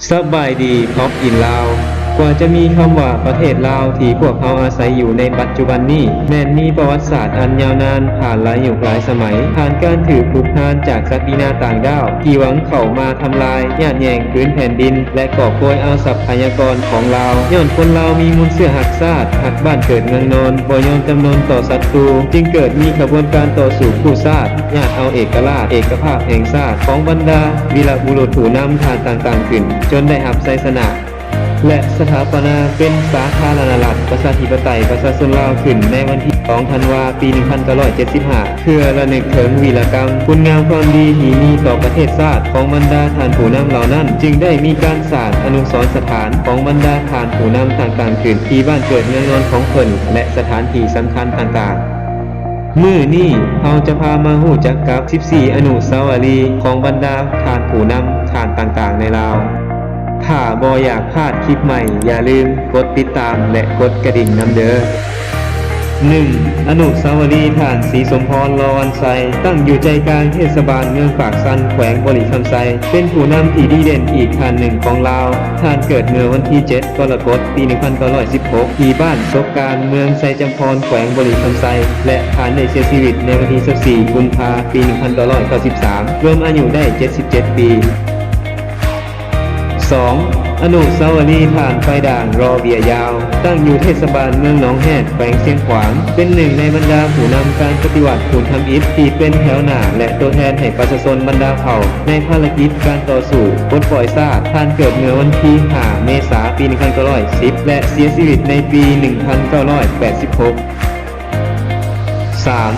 ສະບາຍດີ Pop in Lao. ກວ່າຈະມີຄຳວ່າປະເທດລາວທີ່ພວກເຮົາອາໄສຢູ່ໃນປັດຈຸບັນນີ້ ແມ່ນມີປະຫວັດສາດອັນຍາວນານ ຜ່ານຫຼາຍຍຸກຫຼາຍສະໄໝ, ຜ່ານການຖືກຄຸກຮານຈາກສັກດິນາຕ່າງດ້າວ ທີ່ຫວັງເຂົ້າມາທຳລາຍ, ຍາດແຍ່ງຜືນແຜ່ນດິນ ແລະ ກອບໂກຍເອົາຊັບພະຍາກອນຂອງລາວ. ຍ້ອນຄົນລາວມີມູນເຊື້ອຮັກຊາດ, ຮັກບ້ານເກີດເມືອງນອນ, ບໍ່ຍອມຈຳນົນຕໍ່ສັດຕູ, ຈຶ່ງເກີດມີຂະບວນການຕໍ່ສູ້ກູ້ຊາດ, ຍາດເອົາເອກະລາດ, ເອກະພາບແຫ່ງຊາດຂອງບັນດາວີລະບຸລຸດຜູ້ນຳທ່ານຕ່າງໆຂຶ້ນ ຈົນໄດ້ຮັບໄຊຊະນະ ແລະ ສະຖາປະນາເປັນສາທາລະນະລັດ ປະຊາທິປະໄຕ ປະຊາຊົນລາວຂຶ້ນໃນວັນທີສອງ ທັນວາ ປີໜຶ່ງພັນເກົ້າຮ້ອຍເຈັດສິບຫ້າ ເພື່ອລະນຶກເຖິງວີລະກຳ, ຄຸນງາມຄວາມດີທີ່ມີຕໍ່ປະເທດຊາດຂອງບັນດາທ່ານຜູ້ນຳເຫຼົ່ານັ້ນ, ຈຶ່ງໄດ້ມີການສ້າງອະນຸສອນສະຖານຂອງບັນດາທ່ານຜູ້ນຳຕ່າງໆຂຶ້ນ ທີ່ບ້ານເກີດເມືອງນອນຂອງເພິ່ນ ແລະ ສະຖານທີ່ສຳຄັນຕ່າງໆ. ມື້ນີ້ເຮົາຈະພາມາຮູ້ຈັກກັບສິບສີ່ອະນຸສາວະລີຂອງບັນດາທ່ານຜູ້ນຳທ່ານຕ່າງໆໃນລາວ. ຖ້າບໍ່ຢາກພາດຄລິບໃໝ່, ຢ່າລືມກົດຕິດຕາມ ແລະ ກົດກະດິ່ງນຳເດີ້. ໜຶ່ງ, ອະນຸສາວະລີທ່ານ ສີສົມພອນ ລໍວັນໄຊ, ຕັ້ງຢູ່ໃຈກາງເທດສະບານເມືອງປາກຊັນ ແຂວງບໍລິຄຳໄຊ, ເປັນຜູ້ນຳທີ່ດີເດັ່ນອີກທ່ານໜຶ່ງຂອງລາວ. ທ່ານເກີດເມື່ອວັນທີເຈັດ ກໍລະກົດ ປີໜຶ່ງພັນເກົ້າຮ້ອຍສິບຫົກ ທີ່ບ້ານສົກການ ເມືອງໄຊຈຳພອນ ແຂວງບໍລິຄຳໄຊ ແລະ ທ່ານໄດ້ເສຍຊີວິດໃນວັນທີຊາວສີ່ ກຸມພາ ປີໜຶ່ງພັນເກົ້າຮ້ອຍເກົ້າສິບສາມ ລວມອາຍຸໄດ້ເຈັດສິບເຈັດປີ. ສອງ, ອະນຸສາວະລີທ່ານໄຟດ່າງ ລໍເບຍຍາວ, ຕັ້ງຢູ່ເທດສະບານເມືອງໜອງແຮດ ແຂວງຊຽງຂວາງ, ເປັນໜຶ່ງໃນບັນດາຜູ້ນຳການປະຕິວັດຜູ້ທຳອິດທີ່ເປັນແຖວໜ້າ ແລະ ຕົວແທນໃຫ້ປະຊາຊົນບັນດາເຜົ່າໃນພາລະກິດການຕໍ່ສູ້ປົດປ່ອຍຊາດ. ທ່ານເກີດເມື່ອວັນທີຫ້າ ເມສາ ປີໜຶ່ງພັນເກົ້າຮ້ອຍສິບ ແລະ ເສຍຊີວິດໃນປີໜຶ່ງພັນເກົ້າຮ້ອຍແປດສິບຫົກ. ສາມ,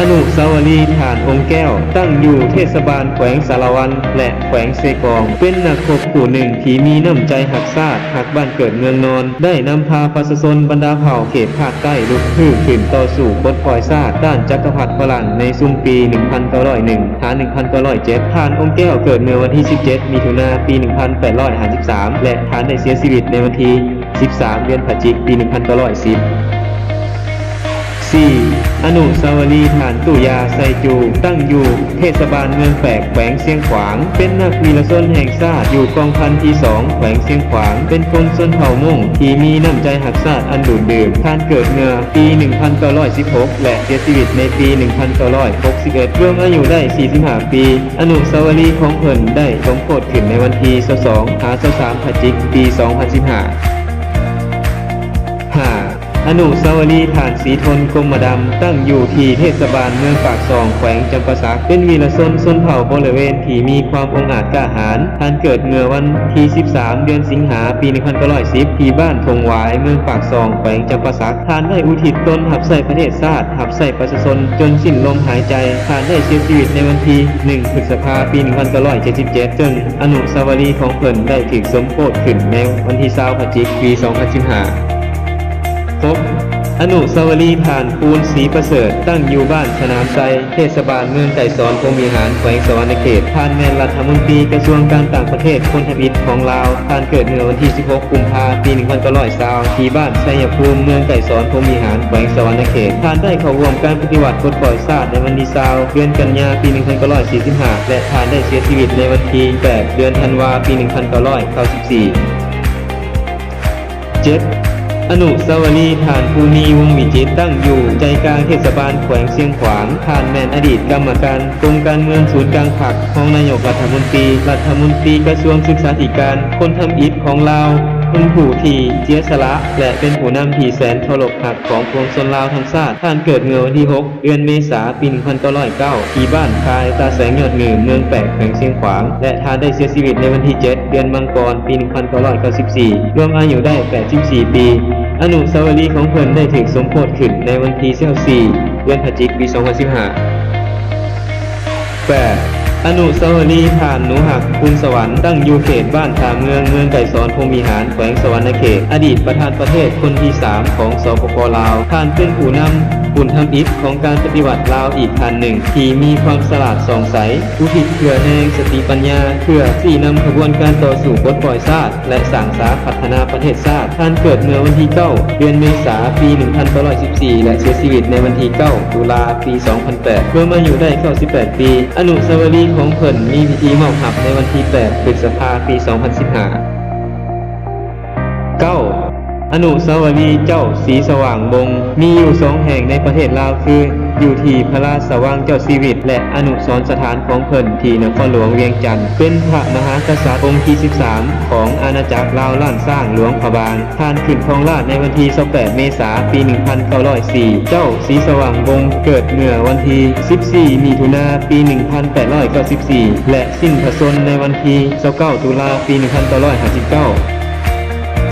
ອະນຸສາວະລີທ່ານອົງແກ້ວ, ຕັ້ງຢູ່ເທດສະບານແຂວງສາລະວັນ ແລະ ແຂວງເຊກອງ, ເປັນນັກຮົບຜູ້ໜຶ່ງທີ່ມີນ້ຳໃຈຮັກຊາດ, ຮັກບ້ານເກີດເມືອງນອນ, ໄດ້ນຳພາປະຊາຊົນບັນດາເຜົ່າເຂດພາກໃຕ້ລຸກຮືຂຶ້ນຕໍ່ສູ້ປົດປ່ອຍຊາດຕ້ານຈັກກະພັດຝຣັ່ງໃນຊຸມປີໜຶ່ງພັນເກົ້າຮ້ອຍໜຶ່ງ ຫາ ໜຶ່ງພັນເກົ້າຮ້ອຍເຈັດ. ທ່ານອົງແກ້ວເກີດເມື່ອວັນທີສິບເຈັດ ມິຖຸນາ ປີໜຶ່ງພັນແປດຮ້ອຍຫ້າສິບສາມ ແລະ ທ່ານໄດ້ເສຍຊີວິດໃນວັນທີ ສິບສາມ ເດືອນພະຈິກ ປີໜຶ່ງພັນເກົ້າຮ້ອຍສິບ. ສີ່, ອະນຸສາວະລີທ່ານຕູ້ຢາ ໄຊຈູ, ຕັ້ງຢູ່ເທດສະບານເມືອງແປກ ແຂວງຊຽງຂວາງ, ເປັນນັກວິລະຊົນແຫ່ງຊາດ ຢູ່ກອງພັນທີສອງ ແຂວງຊຽງຂວາງ, ເປັນຄົນຊົນເຜົ່າມົ້ງທີ່ມີນ້ຳໃຈຮັກຊາດອັນດູດດື່ມ. ທ່ານເກີດເມື່ອປີໜຶ່ງພັນເກົ້າຮ້ອຍສິບຫົກ ແລະ ເສຍຊີວິດໃນປີໜຶ່ງພັນເກົ້າຮ້ອຍຫົກສິບເອັດ ລວມອາຍຸໄດ້ສີ່ສິບຫ້າປີ. ອະນຸສາວະລີຂອງເພິ່ນໄດ້ສົມໂພດຂຶ້ນໃນວັນທີຊາວສອງ ຫາ ຊາວສາມ ພະຈິກ ປີສອງພັນສິບຫ້າ. ຫ້າ, ອະນຸສາວະລີທ່ານສີທົນ ກົມມະດຳ, ຕັ້ງຢູ່ທີ່ເທດສະບານເມືອງປາກຊ່ອງ ແຂວງຈຳປາສັກ, ເປັນວິລະຊົນຊົນເຜົ່າບໍລິເວນທີ່ມີຄວາມອົງອາດກ້າຫານ. ທ່ານເກີດເມື່ອວັນທີສິບສາມ ເດືອນສິງຫາ ປີໜຶ່ງພັນເກົ້າຮ້ອຍສິບ ທີ່ບ້ານທົ່ງຫວາຍ ເມືອງປາກຊ່ອງ ແຂວງຈຳປາສັກ. ທ່ານໄດ້ອຸທິດຕົນຮັບໃຊ້ປະເທດຊາດ, ຮັບໃຊ້ປະຊາຊົນຈົນສິ້ນລົມຫາຍໃຈ. ທ່ານໄດ້ເສຍຊີວິດໃນວັນທີໜຶ່ງ ພຶດສະພາ ປີໜຶ່ງພັນເກົ້າຮ້ອຍເຈັດສິບເຈັດ ເຊິ່ງອະນຸສາວະລີຂອງເພິ່ນໄດ້ຖືກສົມໂພດຂຶ້ນໃນວັນທີຊາວ ພະຈິກ ປີສອງພັນສິບຫ້າ. ຫົກ, ອະນຸສາວະລີທ່ານ ພູນ ສີປະເສີດ, ຕັ້ງຢູ່ບ້ານສະໜາມໄຊ, ເທດສະບານເມືອງໄກສອນ ພົມວິຫານ ແຂວງສະຫວັນນະເຂດ. ທ່ານແມ່ນລັດຖະມົນຕີກະຊວງການຕ່າງປະເທດຄົນທຳອິດຂອງລາວ. ທ່ານເກີດເມື່ອວັນທີສິບຫົກ ກຸມພາ ປີໜຶ່ງພັນເກົ້າຮ້ອຍຊາວ ທີ່ບ້ານໄຊຍະພູມ ເມືອງໄກສອນ ພົມວິຫານ ແຂວງສະຫວັນນະເຂດ. ທ່ານໄດ້ເຂົ້າຮ່ວມການປະຕິວັດປົດປ່ອຍຊາດໃນວັນທີຊາວ ເດືອນກັນຍາ ປີໜຶ່ງພັນເກົ້າຮ້ອຍສີ່ສິບຫ້າ ແລະ ທ່ານໄດ້ເສຍຊີວິດໃນວັນທີແປດ ເດືອນທັນວາ ປີໜຶ່ງພັນເກົ້າຮ້ອຍເກົ້າສິບສີ່. ເຈັດ, ອະນຸສາວະລີທ່ານ ພູນີ ວົງວິຈິດ, ຕັ້ງຢູ່ໃຈກາງເທດສະບານແຂວງຊຽງຂວາງ. ທ່ານແມ່ນອະດີດກຳມະການກົມການເມືອງສູນກາງພັກ, ຮອງນາຍົກລັດຖະມົນຕີ, ລັດຖະມົນຕີກະຊວງສຶກສາທິການ, ຄົນທຳອິດຂອງລາວ, ເປັນຜູ້ທີ່ເສຍສະຫຼະ ແລະ ເປັນຜູ້ນຳທີ່ແສນເຄົາລົບຮັກຂອງປວງຊົນລາວທັງຊາດ. ທ່ານເກີດເມື່ອວັນທີຫົກ ເດືອນເມສາ ປີໜຶ່ງພັນເກົ້າຮ້ອຍເກົ້າ ທີ່ບ້ານຄາຍຕາແສງຍອດງື່ມ ເມືອງແປກ ແຂວງຊຽງຂວາງ ແລະ ທ່ານໄດ້ເສຍຊີວິດໃນວັນທີເຈັດ ເດືອນມັງກອນ ປີໜຶ່ງພັນເກົ້າຮ້ອຍເກົ້າສິບສີ່ ລວມອາຍຸໄດ້ແປດສິບສີ່ປີ. ອະນຸສາວະລີຂອງເພິ່ນໄດ້ຖືກສົມໂພດຂຶ້ນໃນວັນທີຊາວສີ່ ເດືອນພະຈິກ ປີສອງພັນສິບຫ້າ. ແປດ, ອະນຸສາວະລີທ່ານໜູຮັກ ພູນສະຫວັນ, ຕັ້ງຢູ່ເຂດບ້ານທ່າເມືອງ ເມືອງໄກສອນ ພົມວິຫານ ແຂວງສະຫວັນນະເຂດ, ອະດີດປະທານປະເທດຄົນທີສາມຂອງ ສປປ ລາວ. ທ່ານເປັນຜູ້ນຳກຸ່ມທຳອິດຂອງການປະຕິວັດລາວອີກທ່ານໜຶ່ງ ທີ່ມີຄວາມສະຫຼາດສ່ອງໃສ, ອຸທິດເພື່ອແຮງສະຕິປັນຍາ, ເພື່ອຊີ້ນຳຂະບວນການຕໍ່ສູ້ປົດປ່ອຍຊາດ ແລະ ສ້າງສາພັດທະນາປະເທດຊາດ. ທ່ານເກີດເມື່ອວັນທີເກົ້າ ເດືອນເມສາ ປີໜຶ່ງພັນເກົ້າຮ້ອຍສິບສີ່ ແລະ ເສຍຊີວິດໃນວັນທີເກົ້າ ຕຸລາ ປີສອງພັນແປດ ລວມອາຍຸໄດ້ເກົ້າສິບແປດປີ. ອະນຸສາວະລີ ຂອງເພິ່ນມີພິທີມອບຮັບໃນວັນທີແປດ ພຶດສະພາ ປີສອງພັນສິບຫ້າ. ເກົ້າ, ອະນຸສາວະລີເຈົ້າສີສະຫວ່າງວົງ ມີຢູ່ສອງແຫ່ງໃນປະເທດລາວ ຄື ຢູ່ທີ່ພະລາຊະວັງເຈົ້າຊີວິດ ແລະ ອະນຸສອນສະຖານຂອງເພິ່ນທີ່ນະຄອນຫຼວງວຽງຈັນ, ເປັນພະມະຫາກະສັດອົງທີສິບສາມຂອງອານາຈັກລາວລ້ານຊ້າງຫຼວງພະບາງ. ທ່ານຂຶ້ນຄອງລາດໃນວັນທີຊາວແປດ ເມສາ ປີໜຶ່ງພັນເກົ້າຮ້ອຍສີ່. ເຈົ້າສີສະຫວ່າງວົງເກີດເມື່ອວັນທີສິບສີ່ ມິຖຸນາ ປີໜຶ່ງພັນແປດຮ້ອຍເກົ້າສິບສີ່ ແລະ ສິ້ນພະຊົນໃນວັນທີຊາວເກົ້າ ຕຸລາ ປີໜຶ່ງພັນເກົ້າຮ້ອຍຫ້າສິບເກົ້າ.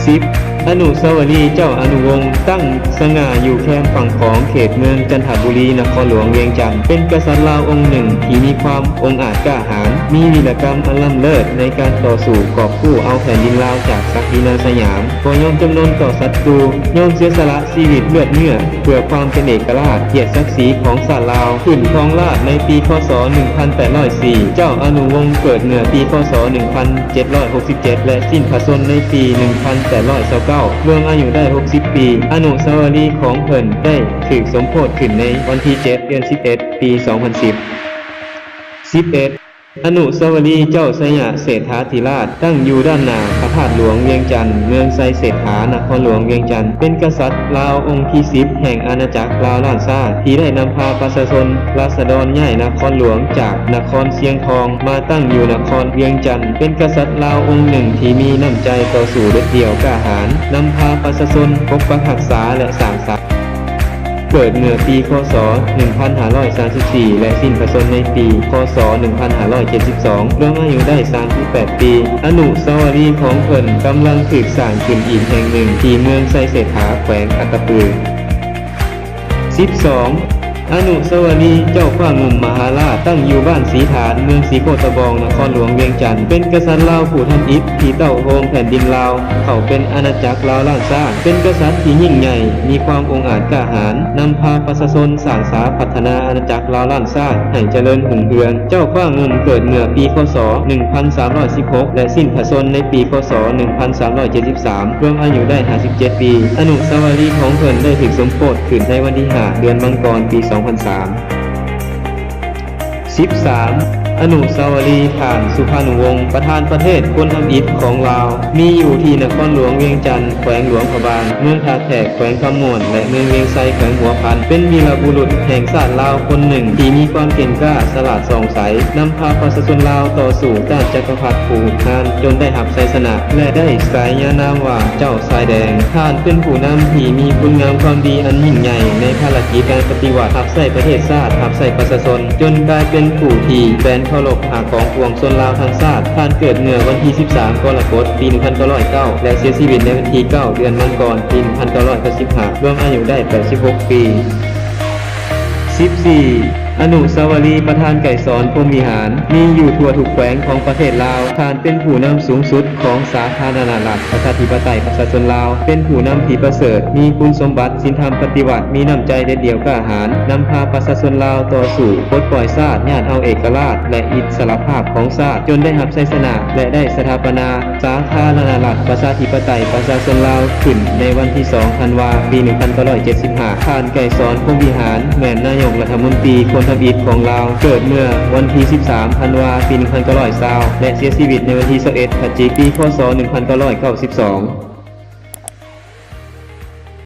ສິບ, ອະນຸສາວະລີເຈົ້າອະນຸວົງ ຕັ້ງສະຫງ່າຢູ່ແຄມຝັ່ງຂອງເຂດເມືອງຈັນທະບູລີ ນະຄອນຫຼວງວຽງຈັນ, ເປັນກະສັດລາວອົງໜຶ່ງທີ່ມີຄວາມອົງອາດກ້າຫານ, ມີວິລະກຳອັນລ້ຳເລີດໃນການຕໍ່ສູ້ກອບກູ້ເອົາແຜ່ນດິນລາວຈາກສັກດິນາສະຫຍາມ, ບໍ່ຍອມຈຳນົນຕໍ່ສັດຕູ, ຍອມເສຍສະຫຼະຊີວິດເລືອດເຫຍື້ອ ເພື່ອຄວາມເປັນເອກະລາດ, ກຽດສັກສີຂອງຊາດລາວ. ຂຶ້ນຄອງລາດໃນປີ ຄ.ສ. ໜຶ່ງພັນແປດຮ້ອຍສີ່. ເຈົ້າອະນຸວົງເກີດເມື່ອປີ ຄ.ສ. ໜຶ່ງພັນເຈັດຮ້ອຍຫົກສິບເຈັດ ແລະ ສິ້ນພະຊົນໃນປີ ໜຶ່ງພັນແປດຮ້ອຍຊາວເກົ້າ ລວມອາຍຸໄດ້ຫົກສິບປີ. ອະນຸສາວະລີຂອງເພິ່ນໄດ້ຖືກສົມໂພດຂຶ້ນໃນວັນທີເຈັດ ເດືອນສິບເອັດ ປີສອງພັນສິບ. ສິບເອັດ, ອະນຸສາວະລີເຈົ້າໄຊຍະເສດຖາທິລາດ ຕັ້ງຢູ່ດ້ານໜ້າພະທາດຫຼວງວຽງຈັນ, ເມືອງໄຊເສດຖາ, ນະຄອນຫຼວງວຽງຈັນ, ເປັນກະສັດລາວອົງທີສິບແຫ່ງອານາຈັກລາວລ້ານຊ້າງ ທີ່ໄດ້ນຳພາປະຊາຊົນລາຊະດອນຍ້າຍນະຄອນຫຼວງຈາກນະຄອນຊຽງທອງ ມາຕັ້ງຢູ່ນະຄອນວຽງຈັນ, ເປັນກະສັດລາວອົງໜຶ່ງທີ່ມີນ້ຳໃຈຕໍ່ສູ້ເດັດດ່ຽວກ້າຫານ, ນຳພາປະຊາຊົນປົກປັກຮັກສາ ແລະ ສ້າງສາ ເກີດເມື່ອປີ ຄ.ສ. ໜຶ່ງພັນຫ້າຮ້ອຍສາມສິບສີ່ ແລະ ສິ້ນພະຊົນໃນປີ ຄ.ສ. ໜຶ່ງພັນຫ້າຮ້ອຍເຈັດສິບສອງ ລວມອາຍຸໄດ້ສາມສິບແປດປີ. ອະນຸສາວະລີຂອງເພິ່ນກຳລັງຖືກສ້າງຂຶ້ນອີກແຫ່ງໜຶ່ງ ທີ່ເມືອງໄຊເສດຖາ ແຂວງອັດຕະປື. ສິບສອງ, ອະນຸສາວະລີເຈົ້າຟ້າງຸ່ມມະຫາລາດ ຕັ້ງຢູ່ບ້ານສີຖານ ເມືອງສີໂຄດຕະບອງ ນະຄອນຫຼວງວຽງຈັນ, ເປັນກະສັດລາວຜູ້ທຳອິດທີ່ເຕົ້າໂຮມແຜ່ນດິນລາວ ເຂົ້າເປັນອານາຈັກລາວລ້ານຊ້າງ, ເປັນກະສັດທີ່ຍິ່ງໃຫຍ່, ມີຄວາມອົງອາດກ້າຫານ, ນຳພາປະຊາຊົນສ້າງສາພັດທະນາອານາຈັກລາວລ້ານຊ້າງໃຫ້ຈະເລີນຮຸ່ງເຮືອງ. ເຈົ້າຟ້າງຸ່ມເກີດເມື່ອປີ ຄ.ສ. ໜຶ່ງພັນສາມຮ້ອຍສິບຫົກ ແລະ ສິ້ນພະຊົນໃນປີ ຄ.ສ. ໜຶ່ງພັນສາມຮ້ອຍເຈັດສິບສາມ ລວມອາຍຸໄດ້ຫ້າສິບເຈັດປີ. ອະນຸສາວະລີຂອງເພິ່ນໄດ້ຖືກສົມໂພດຂຶ້ນໃນວັນທີຫ້າ ເດືອນມັງກອນ ປີສອງພັນສາມ. ສິບສາມ, ອະນຸສາວະລີທ່ານສຸພານຸວົງ ປະທານປະເທດຄົນທຳອິດຂອງລາວ ມີຢູ່ທີ່ນະຄອນຫຼວງວຽງຈັນ, ແຂວງຫຼວງພະບາງ, ເມືອງທ່າແຂກ ແຂວງຄຳມ່ວນ ແລະ ເມືອງວຽງໄຊ ແຂວງຫົວພັນ, ເປັນວີລະບຸລຸດແຫ່ງຊາດລາວຄົນໜຶ່ງທີ່ມີຄວາມເກັ່ງກ້າ, ສະຫຼາດສ່ອງໃສ, ນຳພາປະຊາຊົນລາວຕໍ່ສູ້ຕ້ານຈັກກະພັດຜູ້ຮຸກຮານ ຈົນໄດ້ຮັບໄຊຊະນະ ແລະ ໄດ້ສາຍຍານາມວ່າເຈົ້າຊາຍແດງ. ທ່ານເປັນຜູ້ນຳທີ່ມີຄຸນງາມຄວາມດີອັນຍິ່ງໃຫຍ່ໃນພາລະກິດການປະຕິວັດ, ຮັບໃຊ້ປະເທດຊາດ, ຮັບໃຊ້ປະຊາຊົນ, ຈົນກາຍເປັນຜູ້ທີ່ແສນເຄົາລົບຫາຂອງປວງຊົນລາວທັງຊາດ. ທ່ານເກີດເມື່ອວັນທີສິບສາມ ກໍລະກົດ ປີໜຶ່ງພັນເກົ້າຮ້ອຍເກົ້າ ແລະ ເສຍຊີວິດໃນວັນທີເກົ້າ ເດືອນມັງກອນ ປີໜຶ່ງພັນເກົ້າຮ້ອຍເກົ້າສິບຫ້າ ລວມອາຍຸໄດ້ແປດສິບຫົກປີ. ສິບສີ່, ອະນຸສາວະລີປະທານໄກສອນ ພົມວິຫານ ມີຢູ່ທົ່ວທຸກແຂວງຂອງປະເທດລາວ. ທ່ານເປັນຜູ້ນຳສູງສຸດຂອງສາທາລະນະລັດ ປະຊາທິປະໄຕ ປະຊາຊົນລາວ, ເປັນຜູ້ນຳທີ່ປະເສີດ, ມີຄຸນສົມບັດສິນທຳປະຕິວັດ, ມີນ້ຳໃຈເດັດດ່ຽວກ້າຫານ, ນຳພາປະຊາຊົນລາວຕໍ່ສູ້ປົດປ່ອຍຊາດ, ຍາດເອົາເອກະລາດ ແລະ ອິດສະຫຼະພາບຂອງຊາດ, ຈົນໄດ້ຮັບໄຊຊະນະ ແລະ ໄດ້ສະຖາປະນາ ສາທາລະນະລັດ ປະຊາທິປະໄຕ ປະຊາຊົນລາວ ຂຶ້ນໃນວັນທີສອງ ທັນວາ ປີໜຶ່ງພັນເກົ້າຮ້ອຍເຈັດສິບຫ້າ. ທ່ານ ໄກສອນ ພົມວິຫານ ແມ່ນນາຍົກລັດຖະມົນຕີຄົນທຳອິດຂອງລາວ, ເກີດເມື່ອວັນທີສິບສາມ ທັນວາ ປີໜຶ່ງພັນເກົ້າຮ້ອຍຊາວ ແລະ ເສຍຊີວິດໃນວັນທີຊາວເອັດ ພະຈິກ ປີ ຄ.ສ. ໜຶ່ງພັນເກົ້າຮ້ອຍເກົ້າສິບສອງ.